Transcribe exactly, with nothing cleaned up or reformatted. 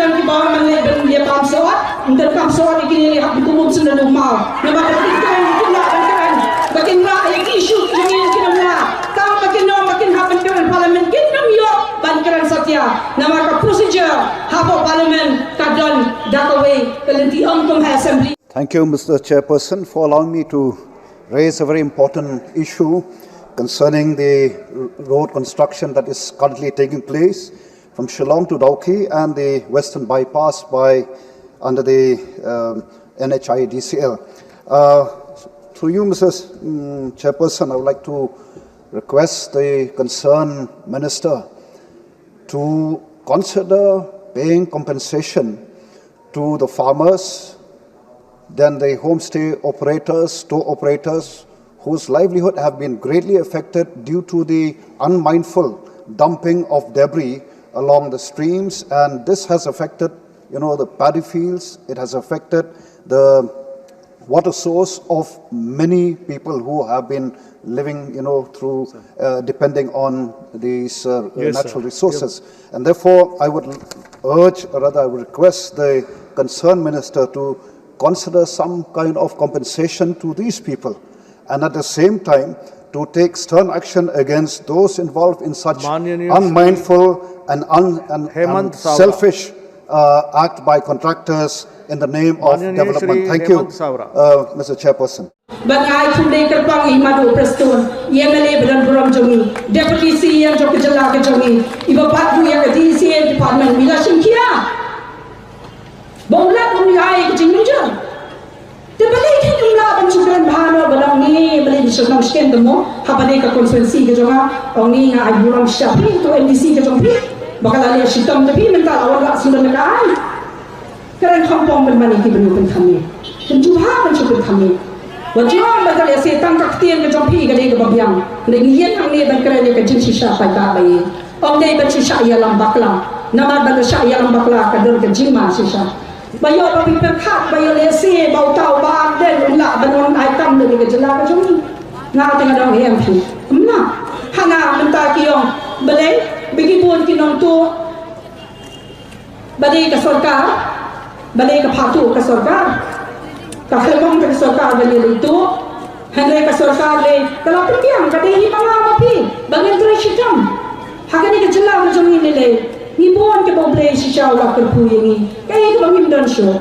Ki ba man leh ban ïa kam sot, ynda kam sot ïa kine leh hap kum um sendal umau. Namar ba kin kren, kin lah ban kren. Ba kin rah ïa ki issue ki jong ngi kin ym lah. Tang ba kin ym, ba kin hap ban kren parliament kin ym ïoh ban kren satia. Namar ka procedure hapoh parliament ka don da kawei ka lynti, ym kum ha assembly. Thank you, Mister Chairperson, for allowing me to raise a very important issue concerning the road construction that is currently taking place from Shillong to Dawki and the Western Bypass by under the um, N H I D C L. Uh, through you, Missus mm, Chairperson, I would like to request the concerned minister to consider paying compensation to the farmers, then the homestay operators, store operators, whose livelihood have been greatly affected due to the unmindful dumping of debris along the streams, and this has affected, you know, the paddy fields. It has affected the water source of many people who have been living, you know, through uh, depending on these uh, Yes, sir. natural resources. And therefore, I would urge, or rather, I would request the concerned minister to consider some kind of compensation to these people, and at the same time, to take stern action against those involved in such Maananiya unmindful and, un, and, Hemant and Savla. selfish uh, act by contractors in the name of Maananiya development. Shri Thank you, Hemant Savla. uh, Mister Chairperson. Ba nga ai khublei kyrpang ïa i Madu Prestone, i M L A ba don burom jong ngi, Deputy C E M jong ka jylla ka jong ngi, i ba pat ruh ïa ka D C A department, i la shim khia. Ba u Lat um ïa ai ka jingnguh jong. Te balei kin ym lah ban shu kren bha noh ba dang ni, balei ngi shu nang shken te mo, ha balei ka constituency ka jong nga, ong ni nga ai burom sha phi, to M D C ka jong phi, ba ka la leh shitom te phi mynta la wan rah sngewdon ka ai. Kren khongpong ban mane ki bynta pynkham ïa. Kin jubha ban shu pynkham ïa. Wat jubha ban ka lehse tang ka ktien ka jong phi ka dei kaba biang. Lei ngi ïeng hangne ban kren ïa ka jingshisha paidbah ba ïa. Ym dei ban shisha ïalam bakla. Namar ban shisha ïalam bakla ka don ka jingma shisha. Ba ïoh ba phi pyrkhat ba ïoh lehse ba uta u Bah Ardent um lah ban wan ai kam da ka jylla ka jong ngi. Nga te nga dang em phi. Ym lah. Hana mynta ki ong balei ba ki bun ki nongtuh. Ba dei ka sorkar, ba dei ka phatu ka sorkar. Ka khlem ong ka sorkar ba dei tu. Hynrei ka sorkar dei ka la pynbiang ka dei hi ma nga ma phi ba ngin trei shitom. Ha kane ka jylla ka jong ngi ne lei. Ngi bun kiba U Blei shisha u la kyrkhu ïa ngi. Kaei kaba ngim don shuh.